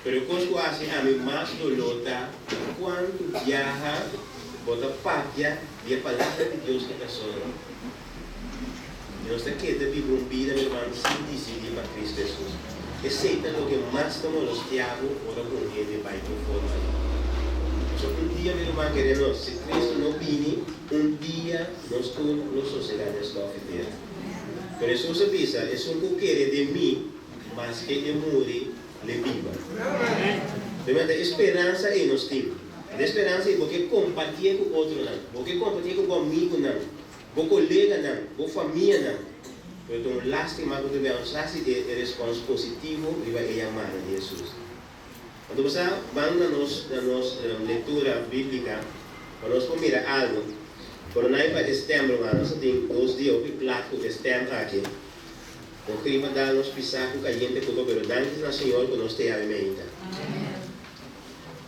Pero e kos ku hasi ami mas doló ta kuantu biaha bo ta papia di e Palabra di Dios ku e personanan. I nos ta keda biba un bida, mi ruman, sin disidí pa Kristu Hesus. Esei ta loke mas ta molestiá bo ora ku un hende bai ku e forma ei. Pasobra un dia, mi ruman, kere nos, si Kristu no bini, un dia nos tur lo sosegá den stòf i tera. Pero Hesus a bisa, Esun ku kere den mi, maske e muri, L'e biba. Primero ta e speransa ei nos tin. E speransa ei bo ke kompartié ku otronan, bo ke kompartié ku bo amigunan, bo koleganan, bo famianan. Pero ta un lástima ku ta bira nos hasi e respòns positivo riba e yamada di Hesus. Anto bo sa, ban na nos na nos lektura bíblika pa nos por mira algu. Koronai pa e stèm, ruman, nos a tin dos dia hopi plat ku e stèm aki. No kri pa dal nos pisá ku kayente kupa pero danki na Señor ku nos te yabi meinta.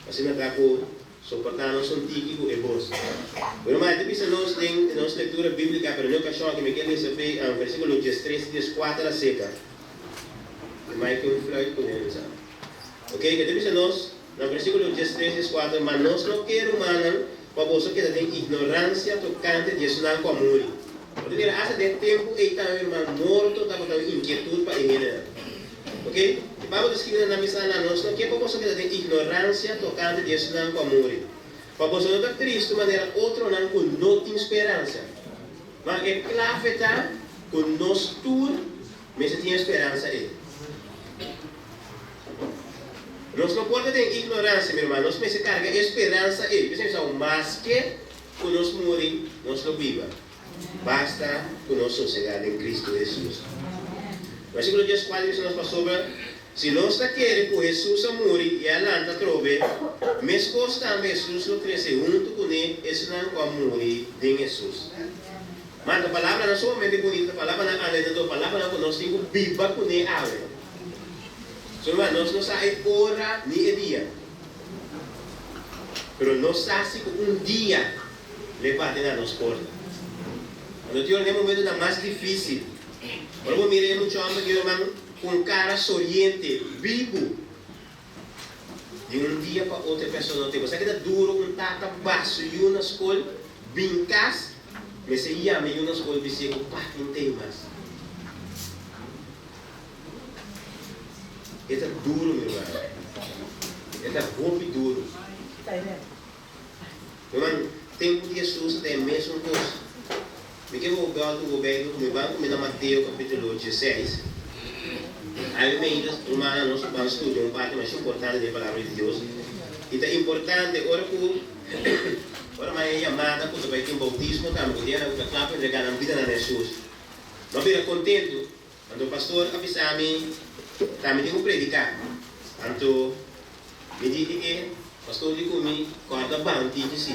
Asina ta ku soportá nos un tiki ku e bos. Bueno ma e ta bisa nos den nos lektura bíblika pero den okashon aki mi ke lesa fe versíkulo diestres i dieskuater aseka. Mi mai ke un fluit ku ne mi sa. Ok e ta bisa nos na versíkulo diestres i dieskuater ma nos no ke rumannan pa boso keda den ignoransia tokante di esunnan ku a muri. Bo ta mira asta den tempu ei tambe ruman morto tabata un inkietut pa e hendenan. Ok, e Pablo ta skibi na nan bisa nan, Nos no ke pa boso keda den ignoransia tokante di esunnan ku a muri, pa boso no ta tristu manera otronan ku no tin speransa. Ma e klave ta ku nos tur mester tin e speransa ei. Nos no por ta den ignoransia, mi ruman, nos mester karga e speransa ei. P'esei mi sa, maske Ku nos muri, nos lo biba, basta ku nos sosegá den Kristu Hesus. Versíkulo dieskuater bisa nos, Pasobra si nos ta kere ku Hesus a muri i a lanta atrobe, meskos tambe Hesus lo trese huntu kuné esnan ku a muri den Hesus. Man, ta palabranan sumamente bunita, palabranan alentador, palabranan ku nos tin ku biba kuné awe. So, ruman, nos no sa e ora ni e dia. Pero nos sa si ku un dia lo e bati na nos porta. Anto tin ora den e momentonan mas difísil, ora bo mira e mucha hòmber ku e ruman ku un kara soriente, bibu, di un dia pa otro e persona no tin. Bo sa ki ta duru un tata basu yu na skol, bin kas, mester yama e yu na skol bis'é ku patin t'ei mas. E ta duru mi ruman. E ta hopi duru. Ruman, tempu di Hesus ta e mesun kos. Mi ke bo bèltu bo Beibel ku mi. Ban ku mi na Mateo kapitulo dieseis. Awe meinta, rumannan, nos ban studia un parti masha importante den e Palabra di Dios. I ta importante ora ku ora mai e yamada ku ta bai tin boutismo tambe, ku tin ku ta kla pa entregá nan bida na Hesus. No bira kontentu. Anto pastor a bisa mi, Ta mi tin ku prediká. Anto mi di e e pastor di ku mi, Kòrda ban tiki si.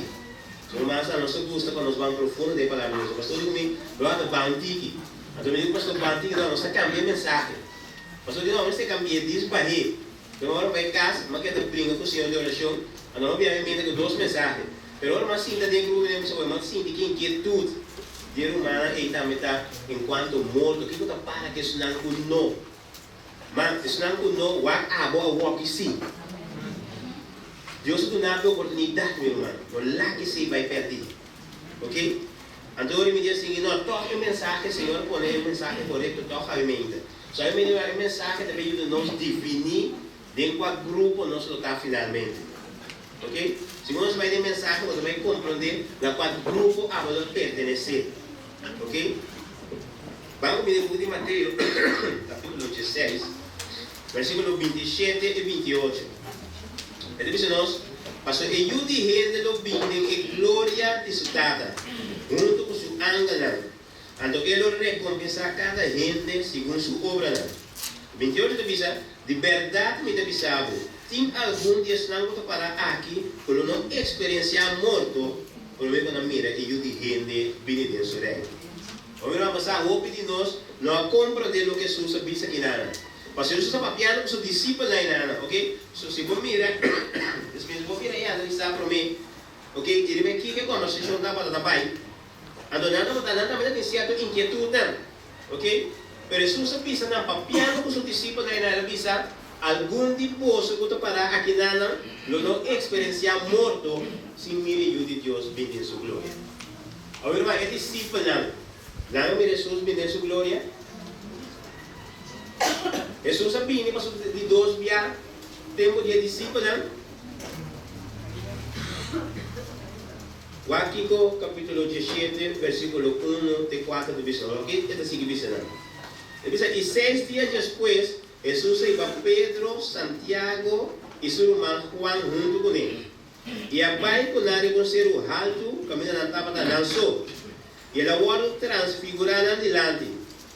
Su ruman sa nos ta gusta pa nos ban profundo den e Palabra di Dios. Pastor di ku mi, Bròder, ban tiki. Anto mi di ku pastor, Ban tiki no, nos ta kambia e mensahe. Pastor di, No, nos ta kambi'é dis bah'é. Pero ora bai kas, mi a keda bringa ku Señor di orashon. Anto mi a bia mi mente ku dos mensahe. Pero ora mi a sinta den grupo mi a bisa, mi a sinti ki inkietut di e rumannan ei tambe ta enkuanto morto. Kiko ta para ku esnan ku no? Ma esnan ku no wak abo awoki si. Dios a duna bo e oportunidat, mi ruman. No laga esei bai pèrdí. Ok? Anto ora mi di a sigui, no, tòg e mensahe, Señor pone e mensahe korekto tòg awe meinta. So awe meinta e mensahe ta bay yuda nos definí den kua grupo nos lo ta finalmente. Ok? Segun nos bay den mensahe bo ta bay komprondé na kua grupo abo lo pertenesé. Ok? Ban ku mi den buki di Mateo kapitulo dieseis, versíkulo bintishete i bintiocho. E ta bisa nos, Pasobra e Yu di hende lo bin den e gloria di su Tata, huntu ku su angelnan, anto e lo rekompensá kada hende segun su obranan. Bintiocho ta bisa, Di bèrdat mi ta bisa bo, tin algun di esnan ku ta pará aki ku lo no eksperensiá morto promé ku nan mira e Yu di hende bini den su Reino. Bo mira pasá hopi di nos no a komprondé loke Hesus a bisa kinanan. Pasobra Hesus ta papiando ku su disipelnan enanan, oke? So si bo mira, si bo mira e analisá promé, oke, i riba e kiko e kòmbersashon tabata ta bai, anto nan tabata, nan tambe ta tin sierto inkietutnan, oke? Pero Hesus a bisa nan, papiando ku su disipelnan enan, el a bisa. Algun di boso ku ta pará akinanan lo no eksperensiá morto sin mira e Yu di Dios bini den su gloria. Awor, ruman, e disipelnan, nan a mira Hesus bini den su gloria? Hesus a bini pa su di dos bia tempu di e disipelnan? Wak kiko kapítulo diesshete, versíkulo unu te kuater ta bisa nos. Wak e ta sigui bisa nan. E bisa, I seis dia despues, Hesus a hiba Pedro, Santiago i su ruman Juan huntu kuné, i a bai ku nan riba un seru haltu kaminda nan tabata nan so. I el a wòrdu transfigurá nan dilanti,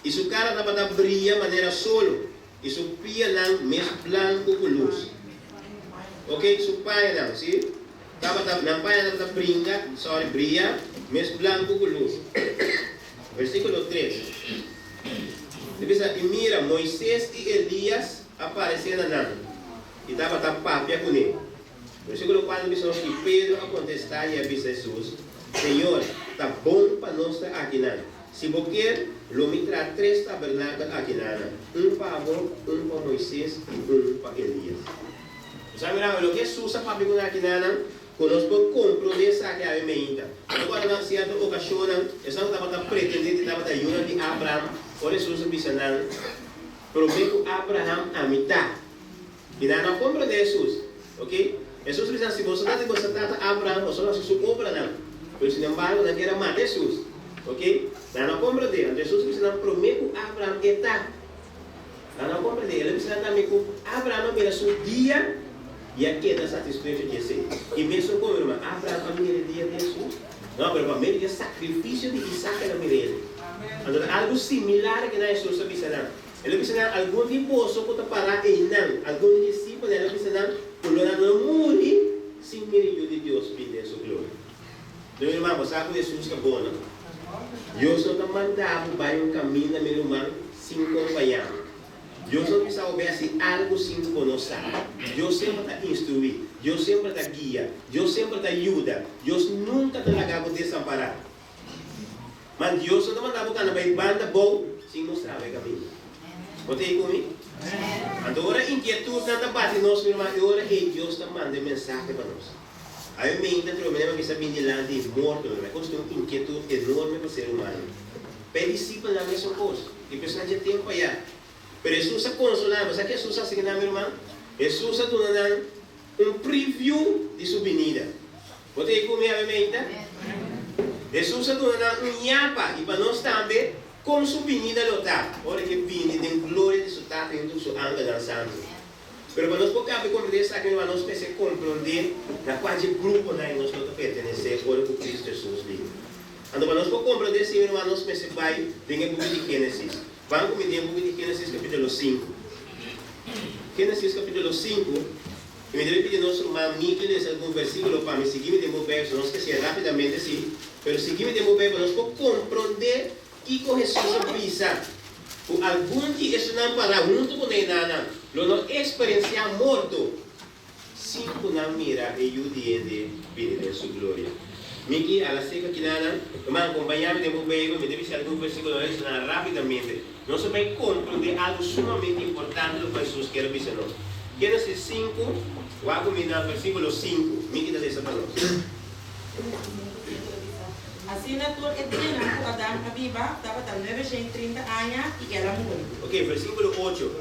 i su kara tabata bria manera solo, i su pianan mes blanku ku lus. Oke, su pañanan, sí, tabata, nan pañanan tabata bringa, sorry, bria mes blanku ku lus. Versíkulo tres. E bisa, I mira, Moises i Elías a paresé na nan, i tabata papia kuné. Versíkulo kuater bisa nos, I Pedro a kontestá i a bisa Hesus, Señor, ta bon pa nos ta akinan. Si bo kier, lo mi traha tres tabernakel akinanan, un pa bo, un pa Moises i un pa Elías. Bo sa mira, loke Hesus a papia ku nan akinanan, Ku nos por komprondé esaki awe meinta. No ku na sierto okashonnan esnan ku tabata pretendé di tabata yunan di Abraham, ora Hesus a bisa nan, Promé ku Abraham ami ta. I nan no a komprondé Hesus. Oke? Hesus a bisa nan, Si boso ta di boso tata Abraham, boso lo hasi su obranan. Pero sinembargo nan kier a mata Hesus. Oke? Nan no a komprondé. Anto Hesus a bisa nan, Promé ku Abraham e ta. Nan a komprendé. El a bisa nan tambe ku Abraham a mira su dia i a keda satisfecho di esei. I mesun komo, ruman, Abraham a mira e dia di Hesus? No, pero pa medio di e sakrifisio di Isak el a mira el. Anto ta algu similar ke nan Hesus a bisa nan. El a bisa nan, Algun di boso ku ta pará einan, algun di disipelnan, el a bisa nan ku lo nan no muri sin mira e Yu di Dios bini den su gloria. Mi ruman, bo sa ku Hesus ta bon, no? Dios no ta manda bo bai un kaminda, mi ruman, sin kompañá bo. Dios no ta bisa bo bai hasi algu sin ku bo no sa. Dios semper ta instruí. Dios semper ta guia. Dios semper ta yuda. Dios nunka ta laga bo desampará. Ma Dios no ta manda bo kana bai banda bou sin mustra bo e kaminda. Bo ta ei ku mi? Anto ora inkietutnan ta bati nos, mi ruman, e ora ei Dios ta manda e mensahe pa nos. Awe meinta trobe nan a bisa bin dilanti e mortonan. E kos ta un inkietut enorme pa ser humano. Pa e disipelnan mesun kos, i pa esnan dje tempu ayá. Pero Hesus a konsolá nan. Bo sa ke Hesus a hasi ku nan, mi ruman? Hesus a duna nan un preview di su binida. Bo ta ei ku mi awe meinta? Hesus a duna nan un yapa, i pa nos tambe, kon su binida lo ta, ora ke bini den gloria di su Tata huntu ku su angelnan santu. Pero pa nos por caba di comprende esaki mi nos mester comprende na cua dje gruponan y nos lo ta pertenece ora cu Cristo Jesus bini. Anto pa nos por comprende esey mi ruman nos mester bay den e buki di Genesis. Ban cu mi den e buki di Genesis capitulo sinku. Genesis capitulo sinku y mi debe pidi nos ruman Miki lesa algun versiculo pa mi. Sigui mi den bo Bijbel, nos ke siña rapidamente si, pero sigui mi den bo Bijbel pa nos por comprende Kiko Hesus a bisa? Ku algun di esunnan pará huntu ku nenanan lo no eksperensiá morto sin ku nan mira e Yu di hende bini den su gloria. Miki, a la seka kinanan, Ruman, kompañá mi den bo Beibel, mi ta bisa algun versíkulo relashoná rápidamente. Nos a bai komprondé algu sumamente importante loke Hesus kier a bisa nos. Génesis sinku, wak ku mi na versíkulo sinku. Miki ta lesa pa nos. Asina tur e dianan ku Adam a biba tabata nuebeshen trinta aña i el a muri. Ok, versíkulo ocho.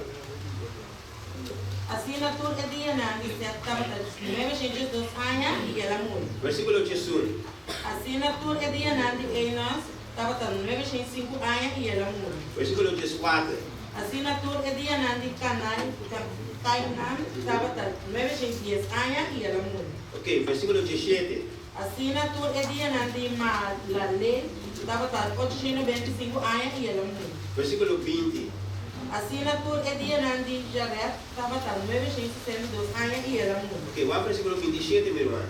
Asina tur e dianan di Sèt tabata nuebeshen diesdos aña i el a muri. Versíkulo diesun. Asina tur e dianan di Enos tabata nuebeshen sinku aña i el a muri. Versíkulo dieskuater. Asina tur e dianan di Kainan tabata nuebeshen dies aña i el a muri. Ok, versíkulo diesshete. Asina tur e dianan di Mahalaleel tabata ocho nobenta i sinku aña i el a muri. Versíkulo 20. Asina tur e dianan di Jared tabata 962 aña i el a muri. Ok, wak versíkulo 27, mi ruman.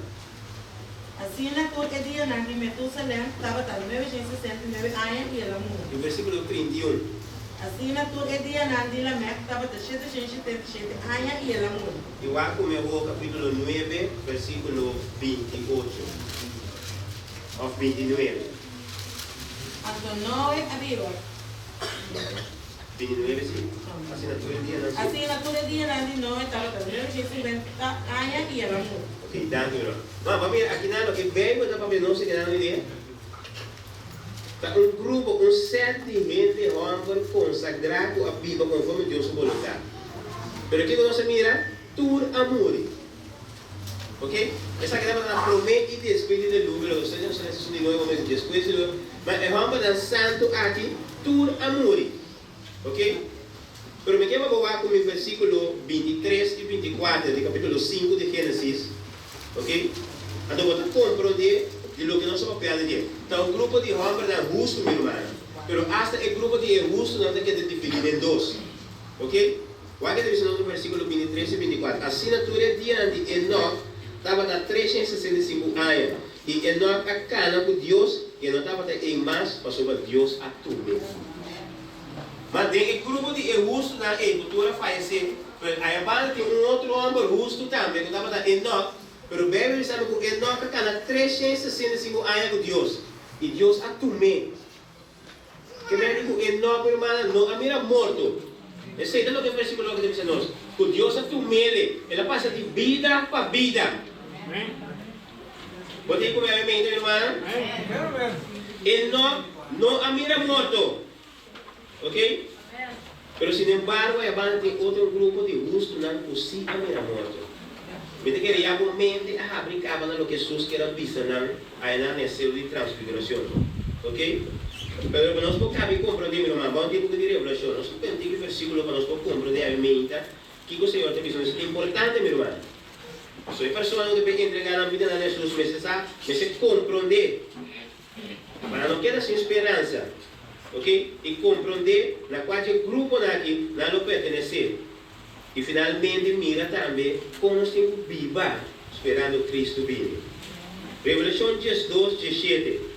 Asina tur e dianan di Metusalem tabata 969 aña i el a muri. I versíkulo 31. Asina tur e dianan di Lamec tabata 777 aña i el a muri. I wak ku mi awor kapítulo nuebe, versíkulo 28 òf 29. Anto Noe a biba. 29 sí. Asina tur e dianan sí. Asina tur e dianan di Noe tabata 950 aña i el a muri. Ok, danki mi ruman. Ma bo a mira akinan loke Beibel ta papia nos e kinan hoy dia? Ta un grupo, un sèt di hende hòmber konsagrá ku a biba konforme Dios su boluntat. Pero kiko nos a mira? Tur a muri. Ok? Esaki tabata na promé i despues di deluvio, loke nos ta nos ta lesa esun di Noe momento despues di deluvio. Ma e hòmbernan santu aki tur a muri. Ok? Pero mi ke pa bo wak ku mi versíkulo 23 i 24 di kapítulo 5 di Génesis. Ok? Anto bo ta komprondé di loke nos a papia di dje. Ta un grupo di hòmbernan hustu, mi rumannan. Pero asta e grupo di e hustunan ta keda dividí den dos. Ok? Wak e ta bisa nos den versíkulo 23 i 24, Asina tur e dianan di Enòk tabata 365 aña, i Enòk a kana ku Dios, i e no tabata ei mas, pasobra Dios a tum'é. Ma den e grupo di e hustunan ei ku tur a fayesé, pero aya banda tin un otro hòmber hustu tambe ku tabata Enòk, pero Beibel bisa mi ku Enòk a kana 365 aña ku Dios, i Dios a tum'é. Ke mester di ku Enòk, mi rumannan, no a mira morto. Esei ta loke e versíkulo aki ta bisa nos, ku Dios a tum'é, el a pasa di bida pa bida. Bo tin ku mi a mente, mi rumannan? Enòk no a mira morto. Ok? Pero sinembargo e banda tin otro grupo di hustunan ku sí a mira morto. Mi ta kere ya bo mente a habri kaba na loke Hesus kier a bisa nan ayanan na e selo di transfiguracion. Ok? Pero pa nos por kaba i komprondé, mi ruman, bo a un tempu ku di Revelashon, nos por penti ki versíkulo pa nos por komprondé a meinta kiko Señor ta bisa nos. Importante, mi ruman. Pasobra e personanan ku ta bin entregá nan bida na Hesus mester sa, mester komprondé. Pa nan no keda sin speransa, ok, i komprondé na kua dje gruponan aki nan lo pertenesé. I finalmente mira tambe kon nos tin ku biba sperando Kristu bini. Revelashon 12, 17.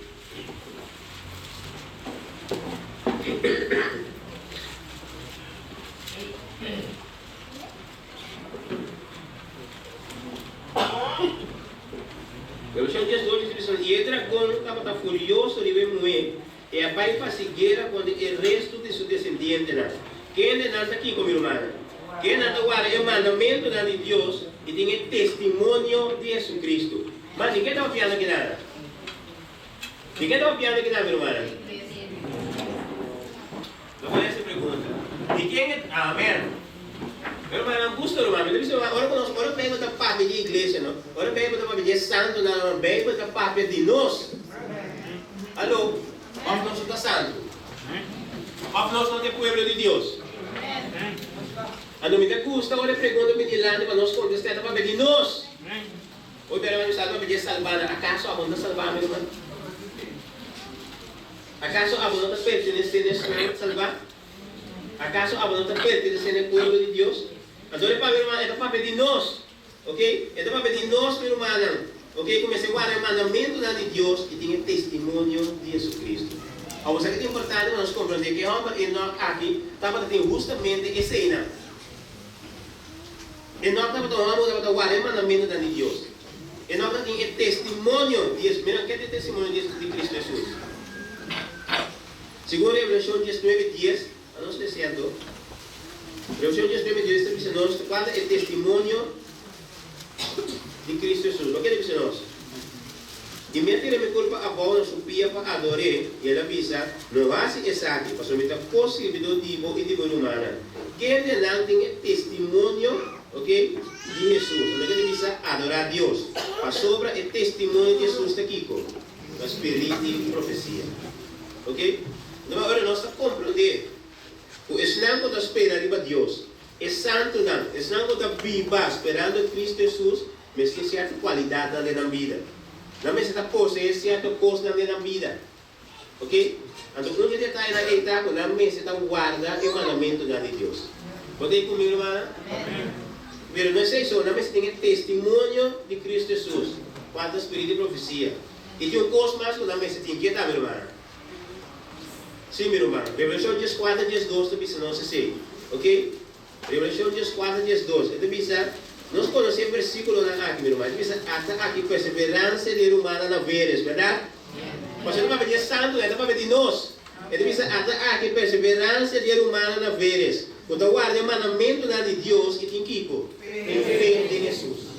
Revelashon 12 ta bisa, I e dragon tabata furioso riba e muhé, i a bai fasi guera kontra e restu di su desendientenan. Kendenan ta kiko, mi rumannan? Kendenan ta warda e mandamentunan di Dios i tin e testimonio di Hesukristu. Ma di ke ta papiando kinan? Di ke ta papiando kinan, mi rumannan? Lo por hasi pregunta, Di ken e. Amen! Mi rumannan, gusta ruman. Mi ta bisa ruman, ora ku nos, ora Beibel ta papia di iglesia, no? Ora Beibel ta papia di e santunan, no? Beibel ta papia di nos. Alo? Òf nos no ta santu? Òf nos no ta e pueblo di Dios? Anto mi ta gusta ora e pregunta bin dilanti pa nos kontestá, e ta papia di nos. Hopi bia mi sa ta papia di e salbánan. Akaso abo no ta salbá, mi ruman? Akaso abo no ta pertenesé na esnan salbá? Akaso abo no ta pertenesé na e pueblo di Dios? Anto e papia, ruman, e ta papia di nos, ok? E ta papia di nos, mi rumannan, ok, ku mester warda e mandamentunan di Dios i tin e testimonio di Jesucristo. Awor, sa ke ta importante pa nos komprendé ku e hòmber Enòk aki tabata tin hustamente eseinan. Enòk tabata un hòmber ku tabata warda e mandamentunan di Dios. Enòk ta tin e testimonio di Hesus. Mira, ke ta e testimonio di di Kristu Hesus? Segun Revelashon 19, 10, a nos lesa anto. Revelashon 19, 10 ta bisa nos kua ta e testimonio di Kristu Hesus. Loke e ta bisa nos? I mi a tira mi kurpa abou na su pia pa ador'é, i el a bisa, No hasi esaki, pasobra mi ta ko-sirbidó di bo i di bo rumannan, kendenan tin e testimonio, ok, di Hesus. Anto ke ta bisa adorá Dios, pasobra e testimonio di Hesus ta kiko? Ta spirit di profesia. Ok? Anto ora nos ta komprondé ku esnan ku ta spera riba Dios, e santunan, esnan ku ta biba sperando Kristu Hesus, mester tin sierto kualidatnan den nan bida. Nan mester ta poseé sierto kosnan den nan bida. Ok? Anto un di e detayenan ei ta ku nan mester ta warda e mandamentunan di Dios. Bo ta ei ku mi, rumannan? Pero no esei so, nan mester tin e testimonio di Kristu Hesus, kual ta spiritu di profesia. I tin un kos mas ku nan mester tin. Ke ta, mi rumannan? Sí, mi ruman. Revelashon 14, 12 ta bisa nos esei. Ok? Revelashon 14, 12, e ta bisa, Nos konosé e versíkulonan aki, mi ruman. E ta bisa, Ata aki perseveransia di e rumannan na veres, bèrdat? Pasobra e ta papia di e santunan, e ta papia di nos. E ta bisa, Ata aki perseveransia di e rumannan na veres, ku ta warda e mandamentunan di Dios i tin kiko? Tin fe den Hesus.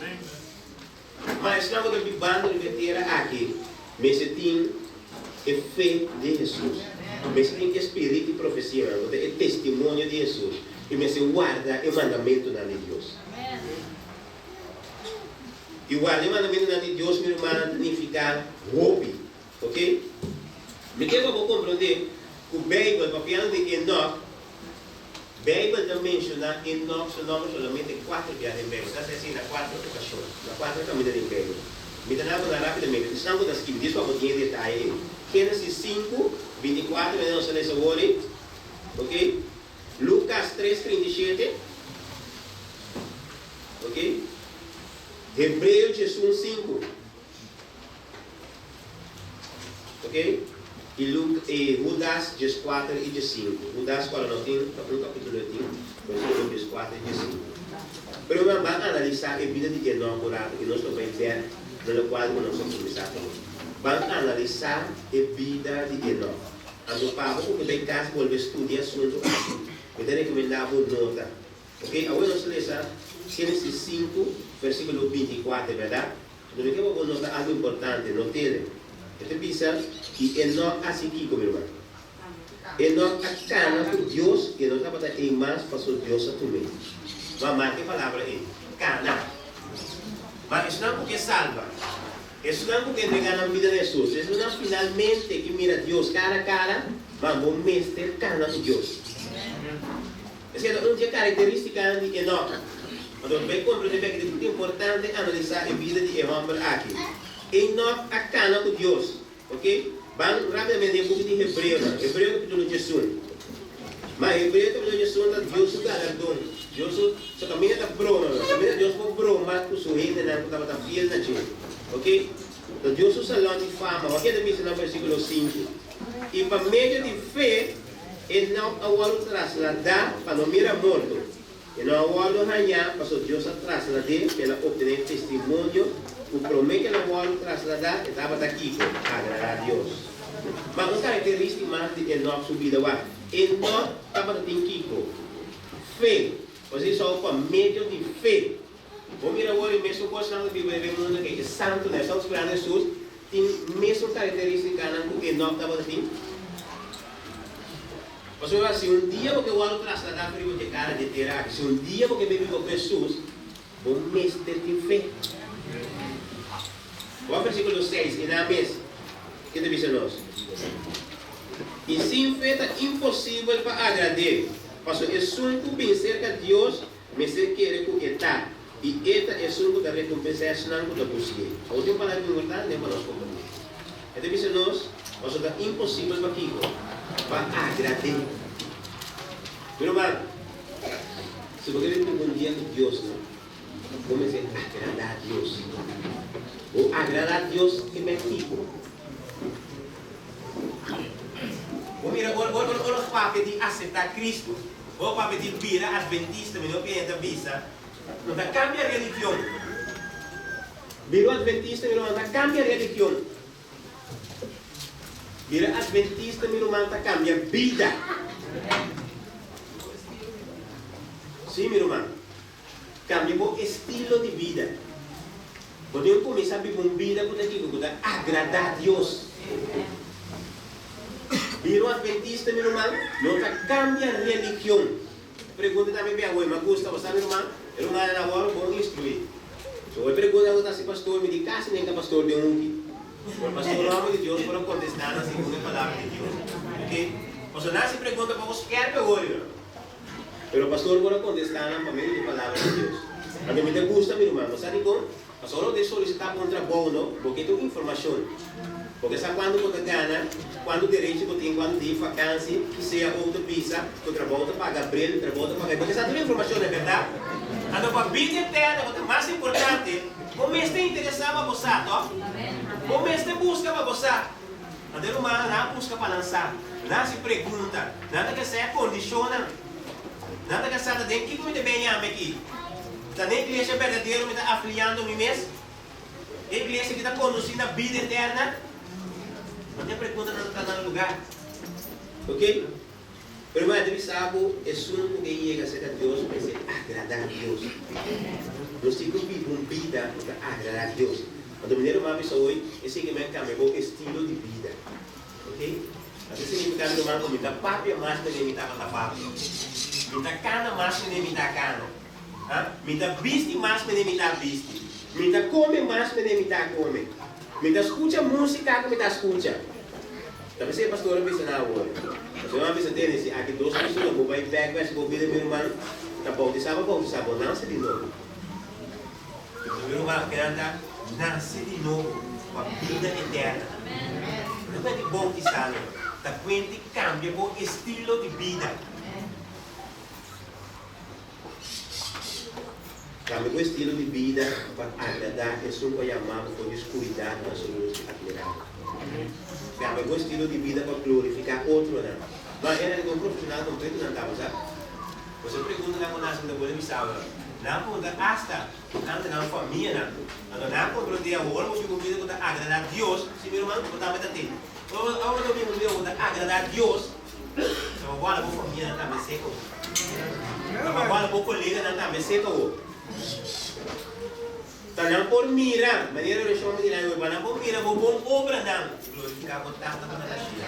Ma esnan ku ta bibando riba e tera aki mester tin e fe den Hesus, mester tin e spirit di profesianan ku ta e testimonio di Hesus i mester warda e mandamentunan di Dios. I warda e mandamentunan di Dios, mi rumannan, ta nifiká hopi. Ok? Mi ke pa bo komprondé ku Beibel, papiando di Enok, Beibel ta menshoná Enok su nòmber solamente kuater bia den Beibel. Ta hasi na kuater okashon, na kuater kaminda den Beibel. Mi ta nan ku nan rápidamente. Esnan ku ta skibi, dis pa bo tin e detaye ei. Génesis sinku, 24, mira nos ta lesa awor ei. Ok? Lukas tres, 37. Ok? Hebreo 11, sinku. Ok, i Luk i Hudas 14 i 15. Hudas ku no tin, ta un kapítulo e tin, versíkulo 14 i 15. Pero mi ban analisá e bida di Enok un ratu i nos lo bai bèk na lokual ku nos a kuminsá kuné. Ban analisá e bida di Enok. Anto pa bo ku ke bai kas bolbe studia e asuntu aki, mi ta rekomendá bo nota. Ok, awe nos ta lesa Génesis sinku, versíkulo 24, bèrdat? Lo mi ke pa bo nota algu importante, notele. E ta bisa, I Enok a hasi kiko, mi ruman? Enok a kana ku Dios i e no tabata ei mas paso Dios a tum'é. Ma marka e palabra ei, kana. Ma esnan ku ke salba, esnan ku ke entregá nan bida na Hesus, esnan finalmente ke mira Dios kara kara, ma bo mester kana ku Dios. Esei ta un dje karakterístikanan di Enok. Anto nos bai komprendé p'e ki ta importante analisá e bida di e hòmber aki. Enok a kana ku Dios. Oke, ban rápidamente den buki di Hebreonan, Hebreo kapítulo 11. Ma Hebreo kapítulo 11 ta Dios su galardon. Dios su, su kaminda ta broma, no. Kaminda Dios por broma ku su hendenan ku tabata fiel na dje. Oke, ta Dios su salòn di fama. Wak e ta bisa na versíkulo sinku, I pa medio di fe, Enok a wòrdu trasladá pa no mira morto. E no a wòrdu hañá pasobra Dios a traslad'é pa el a optené testimonio ku promé ku el a wòrdu trasladá e tabata kiko? Agradá Dios. Ma un karakterístik mas di Enok su bida wak, Enok tabata tin kiko? Fe. Osea esou pa medio di fe. Bo mira awor e mesun kosnan ku biba riba e mundu akí, e santunan, esnan ku spera na Hesus, tin mesun karakterístikanan ku Enòk tabata tin. Pasobra si un dia bo ke wòrdu trasladá for riba dje kara dje tera akí, si un dia bo ke biba ku Hesus, bo mester tin fe. Wak versíkulo seis, i nan mes, ke ta bisa nos? I sin fe ta imposibel pa agrad'é, pasobra esun ku bin serka Dios Mester kere ku E ta, i E ta esun ku ta rekompensá esnan ku ta busk'E. Awor tin un palabra importante pa nos komprendé. E ta bisa nos, Pasobra ta imposibel pa kiko? Pa agrad'É. Mi ruman, si bo kere biba un dia ku Dios, no, bo mester agradá Dios. Bo agradá Dios ke men kiko? Bo mira, ora, ora, ora papia di aseptá Kristu, Bo papia di bira adventista, mi no piensa ta bisa, no ta cambia religion. Bira adventista, mi ruman, ta cambia religion. Bira adventista, mi ruman, ta cambia bida. Sí, mi ruman. Cambia bo estilo di bida. Bo tin cu cuminsa biba un bida cu ta kico? Cu ta agrada Dios. Bira un adventista, mi ruman, no ta cambia religion. Pregunta tambe mi awe, mi a gusta, bo sa mi ruman, e rumannan awor bon instrui. So e pregunta cu ta haci pastor, mi di casi nenka pastor den hoki. Pero pastor homber di Dios por a contesta nan segun e palabra di Dios. Ok? Pasobra nan haci pregunta poco skerp awor, you know. Pero pastor por a contesta nan pa medio di palabra di Dios. Anto mi ta gusta mi ruman, bo sa dicon? Pasobra ora bo ta solicita pa un trabou no, bo ke tur informacion. Bo ke sa cuanto bo ta gana, cuanto derecho bo tin, cuanto dia vakantie, ki cao ta bisa, cu trabou ta paga abril, trabou ta paga. Bo ke sa tur informacion, e berdad? Anto pa bida eterna cu ta mas importante, bo mester interesa pa bo sa, toch? Bo mester busca pa bo sa. Anto e rumannan a buska pa nan sa. Nan hasi pregunta. Nan ta ke sa e kondishonnan. Nan ta ke sa ta den kiko mi ta ben yama aki. Ta den iglesia berdadero mi ta afiliando mi mes? E iglesia ki ta kondusí na bida eterna? Anto e preguntanan ta na lugar. Ok? Pero mi a bisa bo, esun ku ke yega serka Dios mester agradá Dios. Nos tin ku biba un bida ku ta agradá Dios. Anto manera mi a bisa hoy, esei ke mi a kambia bo estilo di bida. Ok? Asina signifiká mi ruman ku mi ta papia mas manera mi tabata papia. Mi ta kana mas manera mi ta kana. Ha? Mi ta bisti mas manera mi ta bisti. Mi ta kome mas manera mi ta kome. Mi ta skucha músika ku mi ta skucha. Ta p'esei e pastor a bisa nan awor. Pastor a bisa Dennis, si aki dos persona bo bai bèk bèk si bo bida mi ruman ta boutisá bo boutisá bo nase di nobo. Mi ruman kinan ta nase di nobo pa bida eterna. No ta di boutisá no, ta kuenti kambia bo estilo di bida. Kambia bo estilo di bida pa agradá esun ku a yamá bo for di skuridat na su lus atmirabel. Kambia bo estilo di bida pa glorifiká otronan. No, e hende ku un profeshonal kompleto nan tabata sa. Bo sa pregunta nan ku nan sinta bo ta bisa bo. Nan puntra asta tokante nan famianan. Anto nan a komprondé awor bo biba un bida ku ta agradá Dios, si mi ruman, bo tambe ta tin. Awor bo ta biba un bida ku ta agradá Dios, Ta pa guarda bo famianan tambe seko. Ta pa guarda bo koleganan tambe seko bo. Pa nan por mira, manera orashon mi di pa nan por mira bo bon obranan i glorifiká bo Tata ku ta na shelu.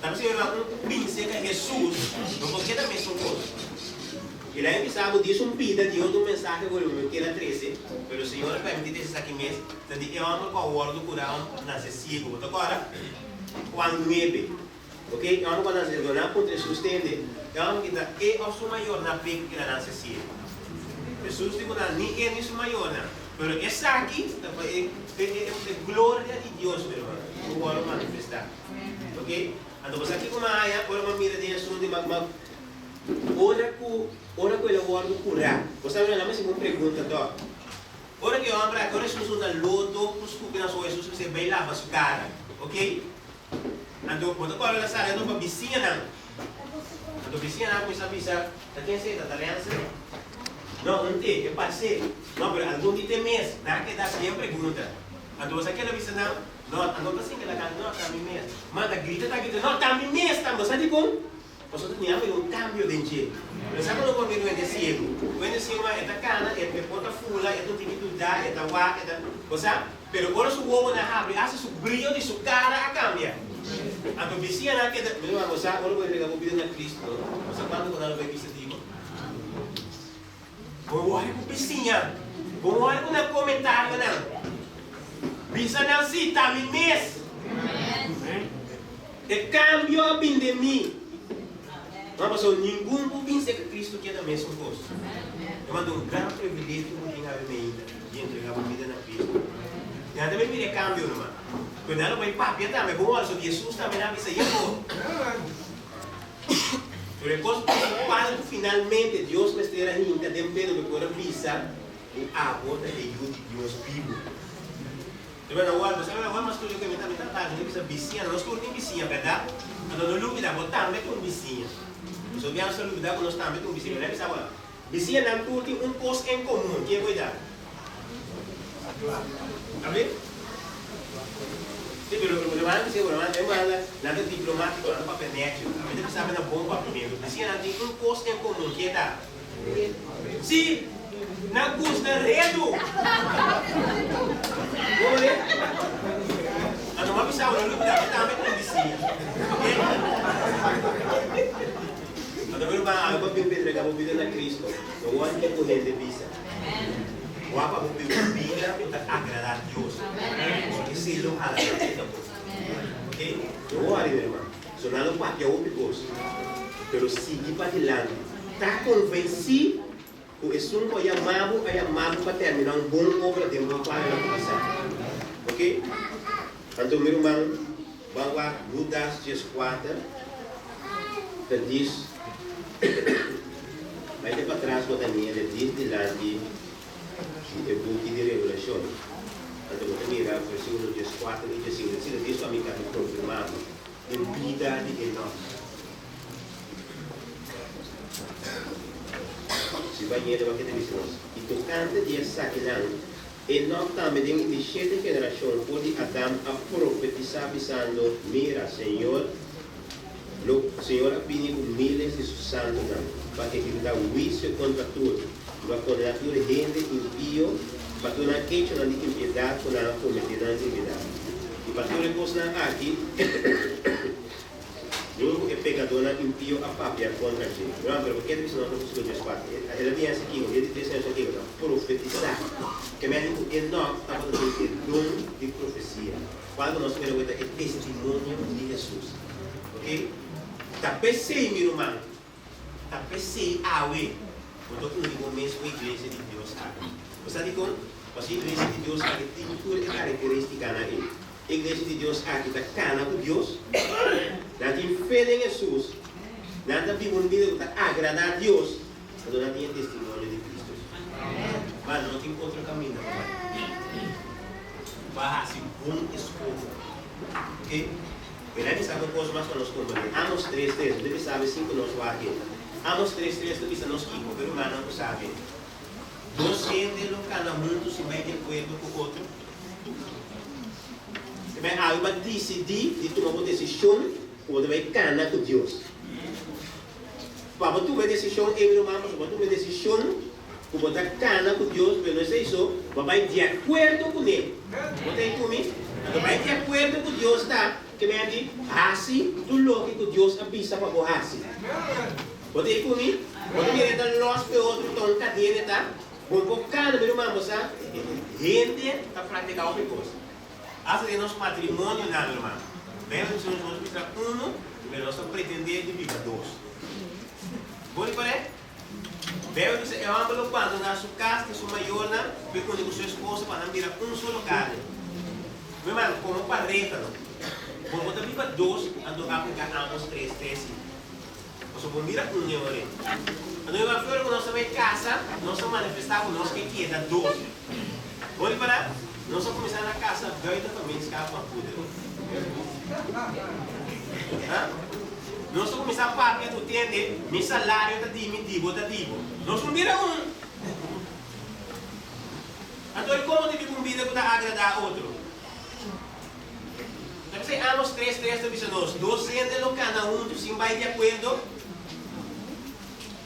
Ta bisa mi ruman, un ku bin serka Hesus no por keda mesun kos. I la e bisa bo, dies un pida di otro mensahe ku mi kier a trese, pero Señor a permití trese esaki mes, ta di e hòmber ku a wòrdu kurá nase siegu. Bo ta kòrda? Juan nuebe. Ok, e hòmber ku a nase siegu, nan a puntra Hesus tende, e hòmber ki ta e òf su mayornan a peka ku el a nase siegu? Hesus di ku nan, ni e ni su mayornan, pero esaki ta pa e e gloria di Dios, mi ruman, ku wòrdu manifestá. Ok, anto bo sa kiko mi a haña ora mi a mira den esun di ma ma ora ku ora ku el a wòrdu kurá? Bo sa mi a hasi un pregunta tòg. Ora ku e hòmber aki, ora Hesus usa lodo ku skupi na su oho, Hesus mester bai laba su kara. Ok? Anto bo ta kòrda la sali anto pa bisiñanan. Anto bisiñanan a kuminsá bisa, Ta ken esei ta? Ta Rense? No, un te, e parse. No, pero algun di te mes. Nan a keda hasi e pregunta. Anto bo sa keda bisa nan? No, anto ta sinti la kanta, No, ta mi mes. Ma ta grita, ta grita, No, ta mi mes ta. Bo sa dikon? Pasobra ta mira un kambio den dje. Pero sa ku no por mira un hende siegu? Un hende siegu ma e ta kana, e por ta fula, e ta tiki duda, e ta wak, e ta. Bo sa? Pero ora su wowonan habri, asta su brio di su kara a kambia. Anto bisiñanan a keda, Mi ruman, bo sa, ora bo entrega bo bida na Kristu, bo sa kuantu ku nan lo bai bisa di bo? Bo wòrdu ku bisiña, bo wòrdu ku nan komentarionan. Bisa nan, Sí, ta mi mes. E kambio a bin den mi. No pasobra ningun ku bin serka Kristu keda mesun kos. E manda un gran privilegio ku tin awe meinta di entrega bo bida na Kristu. Nan ta bai mira e kambio ruman. Pero nan lo bai papia tambe. Bo wòrdu sobra Jesus tambe nan a bisa, Yehova. Pero e kos prinsipal ku finalmente Dios mester a hinka den Pedro pa e por a bisa ku abo ta e Yu di Dios bibu. Te bira awor, bo sabe awor mas tur loke mi ta mi ta ta mi ta bisa bisiña, nos tur tin bisiña, bèrdat? Anto no lubida, bo tambe tin un bisiña. Pasobra bia nos ta lubida ku nos tambe tin un bisiña. Mi ta bisa bo, bisiñanan tur tin un kos en komun, ke bo e da? Abe? Sí, pero lo ke nan bisa, bo nan e manda, nan ta diplomátiko, nan ta papia nèchi. Mi ta bisa bo na bon papiamentu. Bisiñanan tin un kos en komun, ke ta? Sí, nan gusta redu. Bo wak? Anto m'a bisa bo, no lubida, bo tambe ta un bisiña. Ok? Anto mi ruman, abo pa bin pa entrega bo bida na Cristo, no wòrdu ke ku hende bisa. Wak pa bo biba un bida ku ta agradá Dios. Pasobra esei lo hala nan serka bo. Ok? No wòri, mi ruman. So nan lo papia hopi kos, pero sigui padilanti. Ta konvensí ku esun ku a yama bo a yama bo pa terminá un bon obra den bo kual el a kuminsá. Ok? Anto mi ruman, ban wak Judas 14, ta dis, bai te patras bo ta niele dis dilanti di e buki di Revelashon. Anto bo ta mira versíkulo 14 i 15. Asina dis ku ami kaba konfirmá bo. Den bida di Enok. Si bañ'é lo a keda bisa nos. I tokante di esakinan, Enok tambe den e di shete generashon for di Adam a profetisá bisando, Mira, Señor. Lo Señor a bini ku míles di su santunan pa ehekutá huisio kontra tur i pa kondená tur hende impio pa tur nan echonan di impiedat ku nan a kometé nan impiedad. I pa tur e kosnan aki, Dor ku e pekadónan impio a papia kontra dje. Ruman, pero por ke ta bisa nos na versíkulo dieskuater? El a biense kiko? Dia di tres años a kiko? Ta profetisá. Ke mester ku Enòk tabata tin e don di profesia. Kual ku nos mira ku e ta e testimonio di Hesus. Ok? Ta p'esei, mi ruman, ta p'esei awe bo ta uni bo mes ku e iglesia di Dios aki. Bo sa dikon? Pasobra e iglesia di Dios aki tin tur e karakterístikanan ei. E iglesia di Dios aki ta kana ku Dios, nan tin fe den Hesus, nan ta biba un bida ku ta agradá Dios, anto nan tin e testimonio di Kristu. Ma no tin otro kaminda pa bai. Pa hasi bon eskoho. Ok? Mi ta bisa un kos mas pa nos komprendé. Amos tres tres, bo debe sabi sin ku nos wak e. Amos tres tres ta bisa nos kiko, pero rumannan ku sabi. Dos hende lo kana huntu sin bai di akuerdo ku otro? Bai awe pa disidí di tuma bo desishon ku bo ta bai kana ku Dios. Pa bo tuma e desishon ei, mi ruman, pasobra bo tuma e desishon ku bo ta kana ku Dios, pero no esei so, bo a bai di akuerdo kuné. Bo ta ei ku mi? Anto bai di akuerdo ku Dios ta ke men a di hasi tur loke ku Dios a bisa pa bo hasi. Bo ta ei ku mi? Bo ta mira e ta lòs ku e otro ta un kadena e ta? Bo por kana, mi ruman, bo sa, hende ta praktiká hopi kos. Asta den nos matrimonionan, mi ruman. Bijbel ta bisa nos, nos mester unu, pero nos ta pretendé di biba dos. Bo ripar'é? Bijbel ta bisa e hòmber lo bandoná su kas di su mayornan pa e uni ku su esposa pa nan bira un solo karni. Mi ruman, komo pareha no. Bo no ta biba dos, anto apliká ámbos tres tesi. Pasobra bo mira un e ora ei. Anto mi papia ora ku nos a bai kasa, nos a manifestá ku nos ke keda dos. Bo ripará? Nos a kuminsá na kasa buiten gemeenschap van goederen. Ha? Nos a kuminsá papia ku tende, mi salario ta di mi, di bo ta di bo. Nos no mira un. Anto e komo ta biba un bida ku ta agradá otro? Ta p'esei Amos tres tres ta bisa nos, Dos hende lo kana huntu sin bai di akuerdo?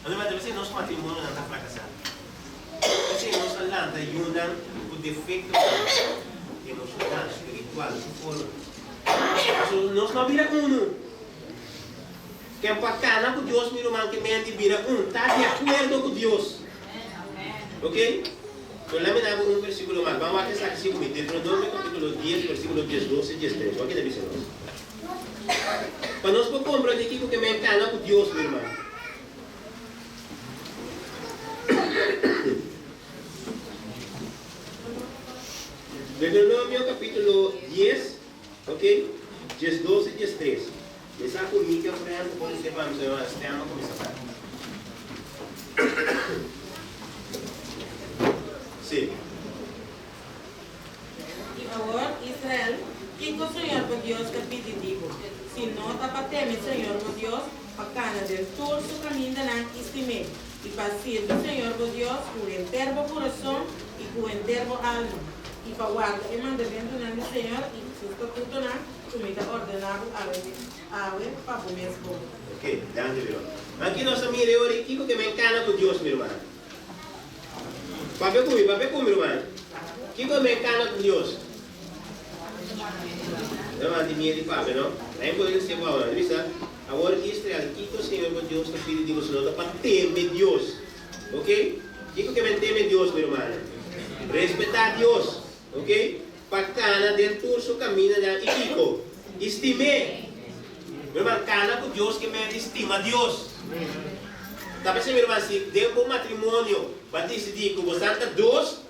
Anto ta p'esei nos matrimonionan ta frakasá. P'esei nos a lanta yunan ku defektonan emoshonal, spiritual, tur forma. Pasobra nos no a bira unu. Ken pa kana ku Dios, mi ruman, ke men di bira un, ta di akuerdo ku Dios. Ok? Pero lami na bo un versíkulo mas. Ban wak esaki si ku mi. Deuteronomio kapítulo dies, versíkulo diesdos i diestres. Wak ke ta bisa nos. Pa nos por komprendé kiko ke men kana ku Dios, mi ruman. Deuteronomio kapítulo dies, ok, diesdos i diestres. Mi sa ku Mika Franco por hasié pa mi, señor Stèm a kuminsá bai. Sí. I awor, Israel, kiko Señor bo Dios ta pidi di bo, si no ta pa teme Señor bo Dios, pa kana den tur su kamindanan i stim'é, i pa sirbi Señor bo Dios ku henter bo kurason i ku henter bo alma, i pa warda e mandamentunan di Señor i su statutonan ku mi ta ordená bo awe awe pa bo mes bon. Ok, danki mi ruman. Aki nos ta mira e ora i kiko ke men kana ku Dios, mi ruman. Papia ku mi, papia ku mi, ruman. Kiko men kana ku Dios? Mi ruman tin miedu di papia, no? Nan por hende sepa awor. Nan bisa, Awor Israel, kiko Señor bo Dios ta pidi di boso? No ta pa teme Dios. Ok? Kiko ke men teme Dios, mi rumannan? Respetá Dios. Ok? Pa kana den tur su kamindanan i kiko? I stim'é. Mi ruman, kana ku Dios ke men di stima Dios. Ta p'esei, mi ruman, si den bo matrimonio bo a disidí ku bo san ta dos,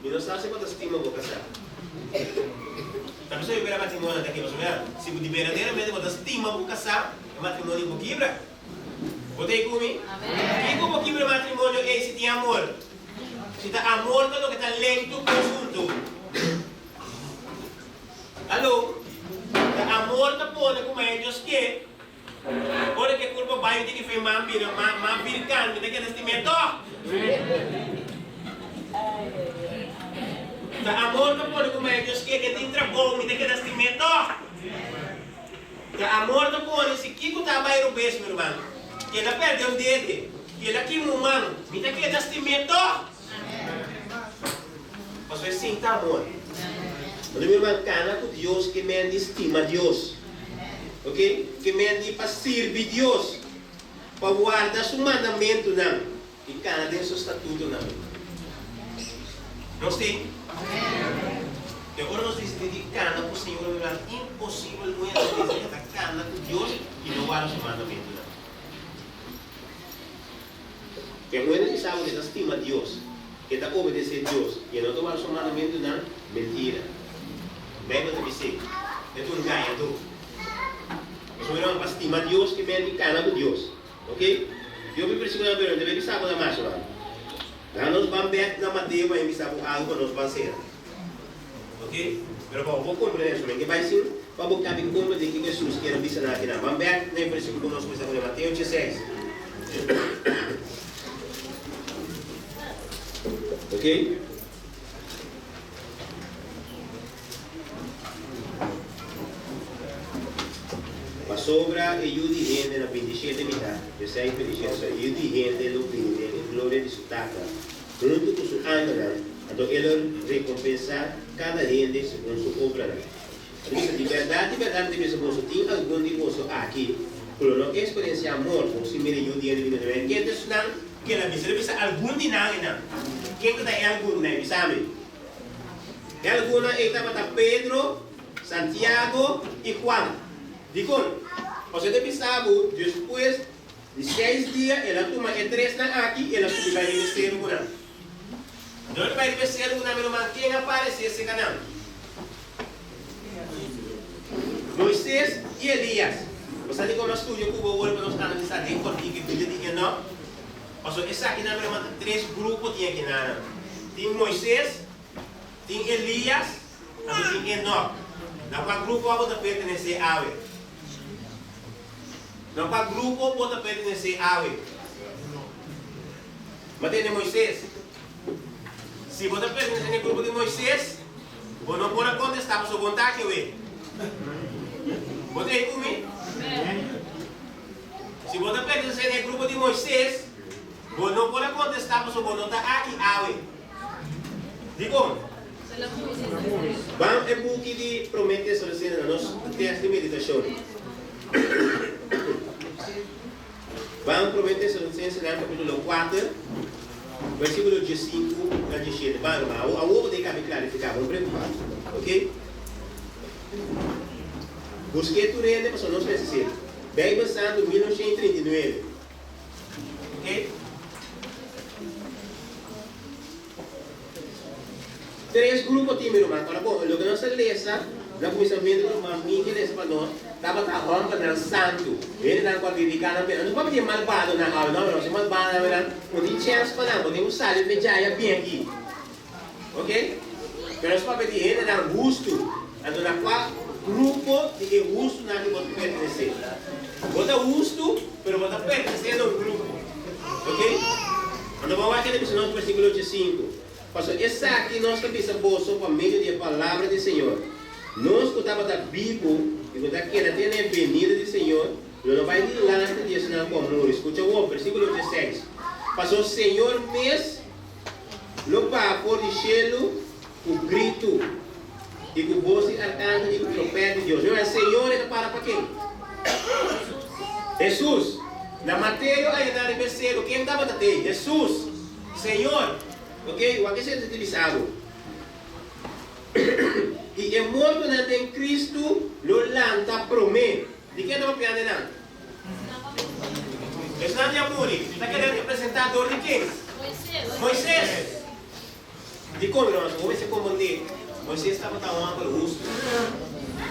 mi no sa si bo ta stima bo kasá. Ta p'esei mi bira matrimonio ta kibra. Pasobra, si bo di berdaderamente bo ta stima bo kasá, e matrimonio bo kibra. Bo ta ei ku mi? Kiko bo kibra matrimonio ei si tin amor? Si ta amor ta loke ta lento kos huntu. Alo? Ta amor ta pone ku maña Dios ke. Ora ke kurpa bai di ki fe man bira ma ma virkan mi ta keda stim'é tòg. Ta amor ta pone ku maña Dios ke e tin trabou mi ta keda stim'é tòg. Ta amor ta pone si kiko ta bai robes, mi ruman. Keda perde un dede, keda kima un man, mi ta keda stim'é tòg. Pasobra esei ta amor. Anto mi ruman, kana ku Dios ke men di stima Dios. Ok? Ke men di pa sirbi Dios, pa warda su mandamentunan i kana den su statutonan. Nos tin? E ora nos disidí di kana ku Señor, mi ruman, imposibel un hende ta bisa e ta kana ku Dios i no warda su mandamentunan. E hende ki sa ku e ta stima Dios, e ta obedesé Dios i e no ta wak su mandamentunan, mentira. Beibel ta bis'é, E ta un gañadó. Pasobra mi ruman, pa stima Dios ke men di kana ku Dios. Oke? Yo mi versíkulonan pero mi ta bai bisa bo na mas, ruman. Laga nos ban bèk na Mateo pa mi bisa bo algu pa nos ban sera. Oke? Pero pa bo por komprendé eso, men ke bai sin pa bo kabi komprendé kiko Hesus kier a bisa nan akinan. Ban bèk na e versíkulo ku nos kuminsá kuné, Mateo dieseis. Oke? Pasobra e Yu di hende na bintishete mitá, dieseis bintishete, pasobra e Yu di hende lo bini den e gloria di su Tata, Huntu ku su angelnan, anto e lo rekompensá kada hende segun su obranan. A ta bisa, Di bèrdat, di bèrdat mi ta bisa boso, tin algun di boso aki ku lo no eksperensiá morto sin mira Yu di hende bini otra bes. Ken ta esnan ku el a bisa? El a bisa algun di nan einan. Ken ku ta e algunnan ei? Bisa mi. E algunnan ei tabata Pedro, Santiago i Juan. Dikon? Pasobra e ta bisa bo, despues Di seis dia el a tuma e tresnan aki i el a subi bai riba e seru ku nan. Dor di bai riba e seru ku nan, mi ruman, ken a paresé serka nan? Moises i Elias. Bo sa dikon nos studia ku bo wòrdu pa nos analisá den kòrtiku e bida di Enòk? Pasobra esakinan, mi ruman, ta tres grupo tin akinanan. Tin Moises, tin Elias, anto tin Enòk. Na kua grupo abo ta pertenesé awe? Na kua grupo bo ta pertenesé awe? Bo tende Moisés? Si bo ta pertenesé na e grupo di Moisés, bo no por a kontestá pasobra bo no ta aki awe. Bo ta ei ku mi? Si bo ta pertenesé na e grupo di Moisés, bo no por a kontestá pasobra bo no ta aki awe. Dikon? Ban e buki di Promé Tesalonicenses na nos tèst di meditashon. Ban Promé Tesalonicensenan kapítulo kuater, versíkulo diesinku na dieshete. Ban ruman, awor awor bo tin kabi klarifiká, bo no preokupá. Oke? Busk'é tur hende pasobra nos mester sirbi. Beibel Santu 1939. Oke? Tres grupo tin mi ruman. Ora bon, loke nos a lesa na kuminsamentu ku ruman Miki a lesa pa nos tabata hòmbernan santu, hendenan ku a dediká nan bida. Nos no papia di e malbadonan awe, no, nos e malbadonan awe nan no tin chèns pa nan, bo tin ku sali fe djaya bin aki. Ok? Pero nos papia di hendenan hustu. Anto na kua grupo di e hustunan aki bo ta pertenesé? Bo ta hustu, pero bo ta pertenesé na un grupo. Ok? Anto bo a wak e ta bisa nos versíkulo ochesinku. Pasobra esaki nos ta bisa boso pa medio di e palabra di Señor, Nos ku tabata bibu i ku ta keda te na e benida di Señor, lo no bai dilanti di esnan ku a muri. Skucha awor, versíkulo 86, Pasobra Señor mes lo baha for di shelu ku gritu i ku bos di arkangel i ku trompèt di Dios. Mira, Señor e ta para pa ken? Hesus. Na Mateo ayanan riba e seru, ken tabata tei? Hesus. Señor. Ok, wak esei ta bisa bo. I e mortonan den Cristo lo lanta promé. Di ken ta papiando einan? Esnan di a muri ta keda representá dor di ken? Moisés. Dikon, hermanos? Bo mester komprendé, Moisés tabata un hòmber hustu,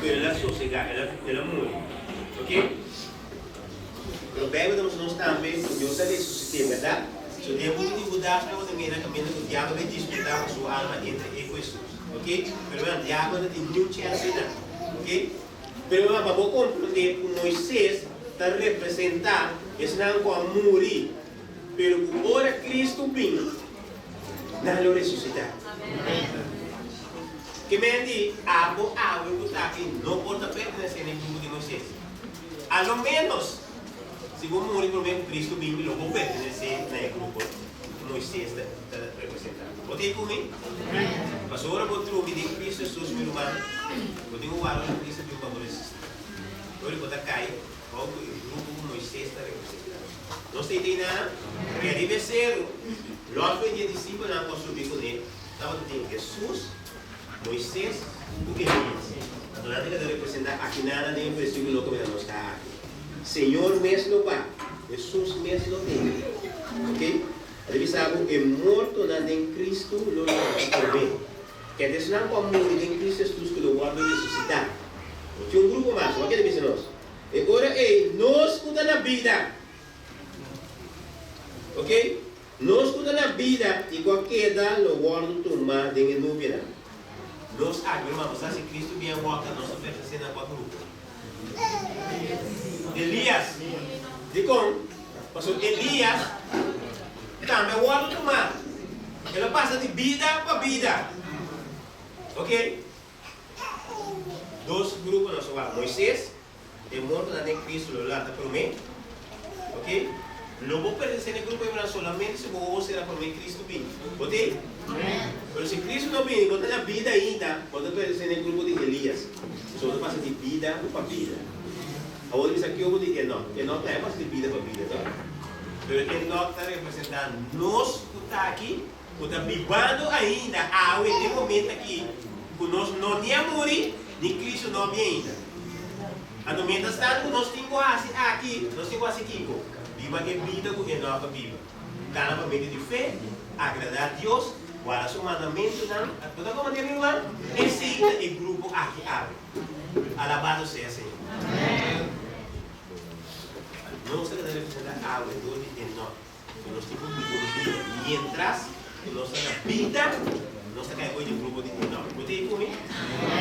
pero el a sosegá, el a muri. Ok? Pero Bijbel ta mustra nos tambe ku Dios a resusit'é, bèrdat? So den buki di Hudas nos ta mira kaminda ku diabel bai disputá pa su alma entre e ku Hesus. Ok? Pero mira, diabel no tin niun chèns einan. Ok? Pero mira, pa bo komprondé ku Moisés ta representá esnan ku a muri, pero ku ora Kristu bin, nan lo resusitá. Ke men di, abo awe ku ta aki no por ta pertenesé na e grupo di Moisés. A lo ménos, si bo muri promé ku Kristu bin, lo bo pertenesé na e grupo ku Moisés ta representá. Bo ta ei ku mi? Pasobra ora bo drumi den Kristu Hesus, mi ruman, bo tin un warda ku Kristu bin pa bo resistí. Ora bo ta kai bou ku e grupo ku Moisés ta representá. Nos ta ei teinana? I ariba e seru, lòt for di e disipelnan ku a subi kuné tabata tin Hesus, Moisés ku Elías. Anto nan ta keda representá akinana den e versíkulo ku mira nos ta aki. Señor mes lo ba, Hesus mes lo bini. Ok? A ta bisa bo e mortonan den Kristu lo lanta promé. Kende esnan ku a muri den Kristu Hesus ku lo wòrdu resusitá. No tin un grupo mas, wak e ta bisa nos. E ora ei nos ku ta na bida, ok? Nos ku ta na bida i ku a keda lo wòrdu tumá den e nubianan. Nos aki, ruman, bo sa si Kristu bien wòrdu, nos ta pertenesé na kua grupo? Elias. Dikon? Pasobra Elias tambe a wòrdu tumá. El a pasa di bida pa bida. Oke. Dos grupo nos a wak. Moises. E mortonan den Cristo lo lanta promé. Ok? Lo bo pertenesé na e grupo ei solamente si bo wowo sera promé Cristo bini. Bo ta ei? Pero si Cristo no bini, bo ta na bida ainda, bo ta pertenesé na e grupo di Elias. Pasobra bo ta pasa di bida pa bida. Awor ta bisa kiko di Enoch. Enoch tambe a pasa di bida pa bida, to? Pero Enoch ta representá nos ku ta aki, ku ta bibando ainda awe den e momento aki, ku nos no ni a muri, ni Cristo no a bini ainda. Anto mientras tanto ku nos tin ku hasi aki, nos tin ku hasi kiko? Biba e bida ku Enoch a biba. Kana pa medio di fe, agradá Dios, warda Su mandamentunan. Bo ta komprendé mi ruman? Esei ta e grupo aki awe. Alabado sea Señor. Nos ta keda representá awe dor di Enoch. Ku nos tin ku biba un bida. Mientras ku nos ta na bida, nos ta kai for di e grupo di Enoch. Bo ta ei ku mi?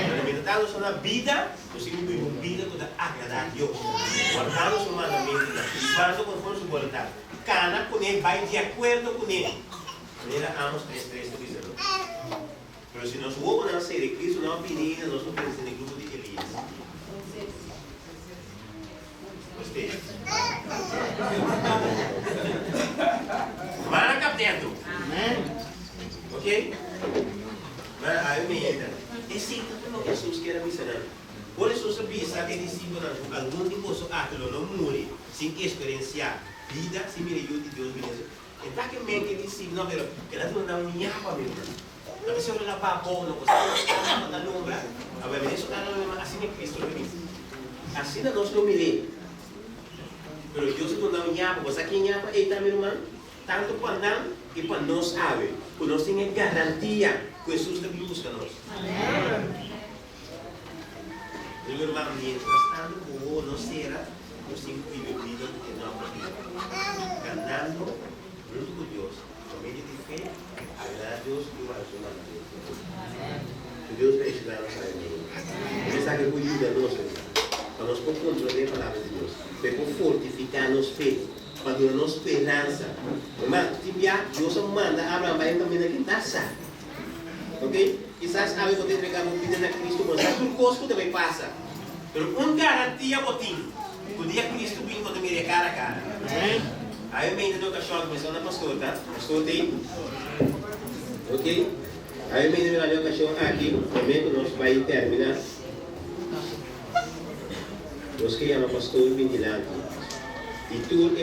Pero mientras tantu nos ta na bida, nos tin ku biba un bida ku ta agradá Dios, wardando su mandamentunan, bibando konforme su boluntat, kana kuné, bai di akuerdo kuné, manera Amos 3:3 ta bisa nos. Pero si nos wowonan sera i Kristu no a bini ainda, nos no pertenesé na e grupo di Elias. Mara kapdento. Ok? Mara awe meinta. Esei ta tur loke Hesus kier a bisa nan. Ora Hesus a bisa e disipelnan ku algun di boso aki lo no muri sin eksperensiá bida, sin mira Yu di Dios bini, e ta ke men ke disipelnan, pero el a duna nan un ñapa, mi ruman. Ta mester ora la ba bou no cosa no ta lumbra a web den su cara lo asina Cristo lo bini asina nos lo mir'é pero Dios a duna un ñapa bo sa ken ñapa ei ta mi ruman tanto pa nan i pa nos awe ku nos tin e garantia ku Hesus ta bin buska nos mi ruman mientras tanto ku wowo no sera nos tin ku biba e bida ku e nòmber di ganando huntu ku Dios. Pa medio di fe, agradá Dios i wak su mandamentunan. Ku Dios bendishoná nos awe mainta. E mensahe por yuda nos, hermano, pa nos por komprondé e Palabra di Dios, pa e por fortifiká nos fe, pa duna nos speransa. Hermano, tin bia Dios a manda Abraham bai un kaminda ku e ta sa. Ok? Kisas awe bo ta entregá bo bida na Kristu, bo no sa tur kos ku ta bai pasa. Pero un garantia bo tin, ku dia Kristu bini bo ta mir'é kara a kara. Awe meinta di okashon ku mi sa na pastor ta? Pastor ta ei? Ok. Awe meinta di okashon aki, promé ku nos bai terminá, nos ke yama pastor bin dilanti. I tur e.